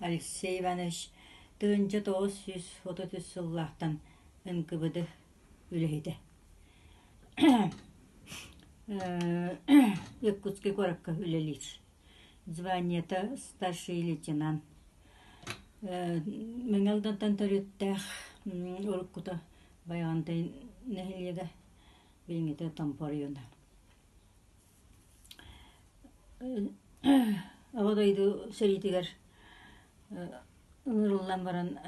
Алексей Иванович 1933 сыллаахтан НКВД үлэһитэ. Иркутскай куоракка үлэлиир. Званиета старший лейтенант. Мэҥэ Алдантан төрүттээх уруккута Байаҕантай нэһилиэгэ, билиҥҥитэ Томпо оройуона. Аҕа дойду сэриитигэр ыҥырыллан баран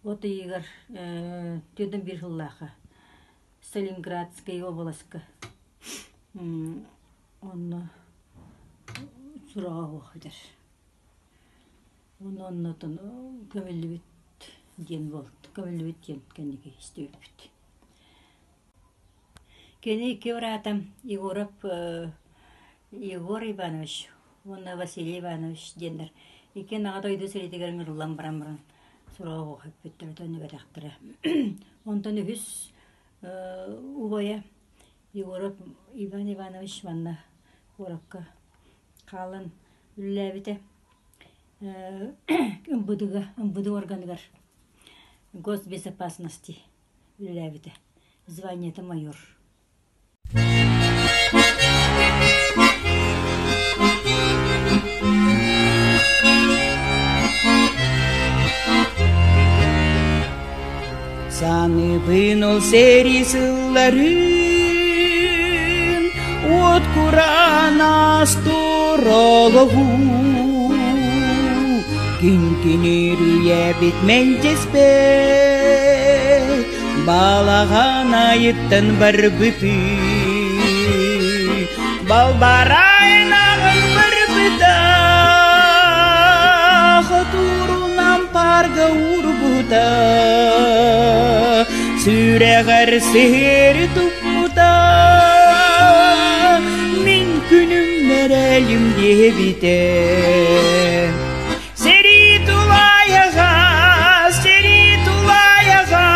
от ыйыгар 41 сыллаахха Сталинградскай уобаласка онно сураҕа суох этэр. Уонна оннотон көмүллүбүт диэн буолт көмүллүбүт диэн кэнники истибиппит. Кини икки быраата Егоров Егор Иванович уонна Василий Иванович диэннэр иккиэн Аҕа дойду сэриитигэр ыҥырыллан баран баран сураҕа суох эппиттэрэ, төннүбэтэхтэрэ. Онтон үһүс убайа Егоров Иван Иванович манна куоракка хаалан үлэлээбитэ. МВД-га, МВД органыгар госбезопасности үлэлээбитэ. Званиета майор. Саныыбын ол сэрии сылларын уот кураан астурологу Күн-күнүр үйэбит мэлдьэспэт Балаҕан айыттан барбыты Балбарайын аҕын барбыта Хотуурунан парга уурбута Сүрэҕэр сиһиэри туппута Мин күнүм мэрэлим диэбитэ Сэрии тулаайаҕа, сэрии тулаайаҕа,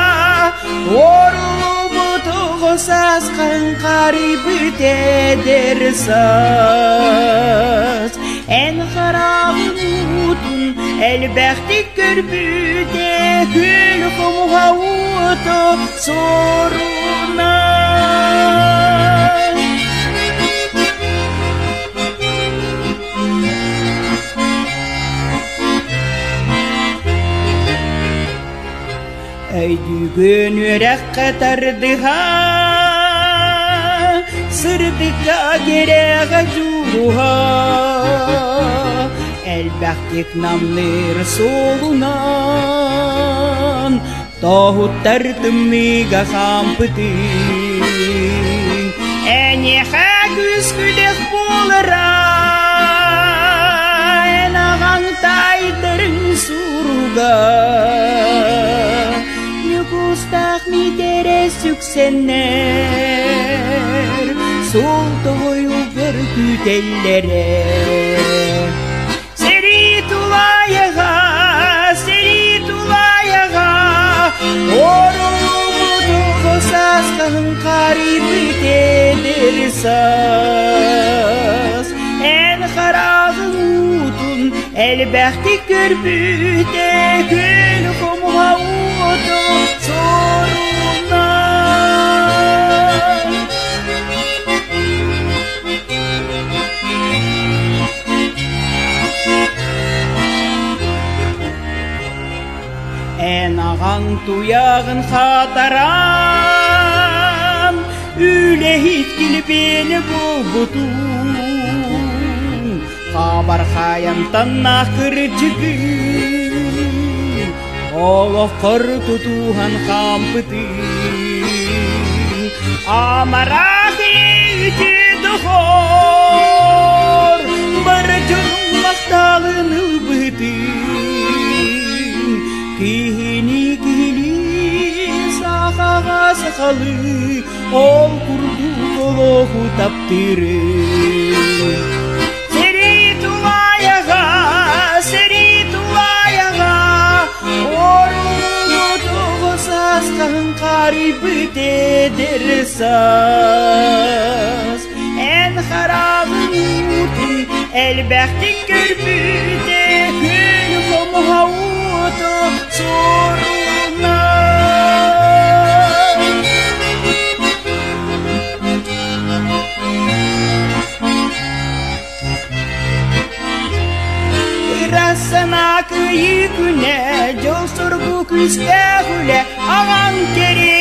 Уорулубут оҕо саас хаҥхарыйбыт эдэр саас. Эн хараҕын уутун элбэхтик көрбүтэ, Күөл хомуһа уота суоруна. Өйдүүгүн үөрэххэ тардыһа, сырдыкка кэрэҕэ дьулуһа, элбэхтик намныыр суолунан, тоһуттар тымныыга хаампытыҥ. Эйиэхэ күүс-күдэх буолара, эн аҕаҥ таайдарын суруга. Ньукуустаах Миитэрэ сүксэннэр, суол тоҕойугар күүтэллэрэ. Сэрии тулаайаҕа, сэрии тулаайаҕа, Орулубутугу сааскаһын харыйбыт эдэр саас. Эн хараҕын уутун элбэхтик көрбүтэ, күөл хомуһа уоту суоруна. Эн аҕаҥ туйаҕын хатаран, үлэһит килбиэни булбутуҥ, хабархайантаннаах кырдьыгы олоххор тутуһан хаампытыҥ. Амарах үтүө доҕор, бары дьонуҥ махталын ылбытыҥ, киһини киһилии сахаҕа сахалыы ол курдук олоҕу таптыырыҥ. Сэрии тулаайаҕа, сэрии тулаайаҕа, Оруолу сааскаһын харыйбыт эдэр саас. Эн хараҕын уутун элбэхтик көрбүтэ, күн суоруна. Ыра санаа кыайыы күнэ, дьол-соргу күүстээх үлэ, аҕаҥ кэрэ.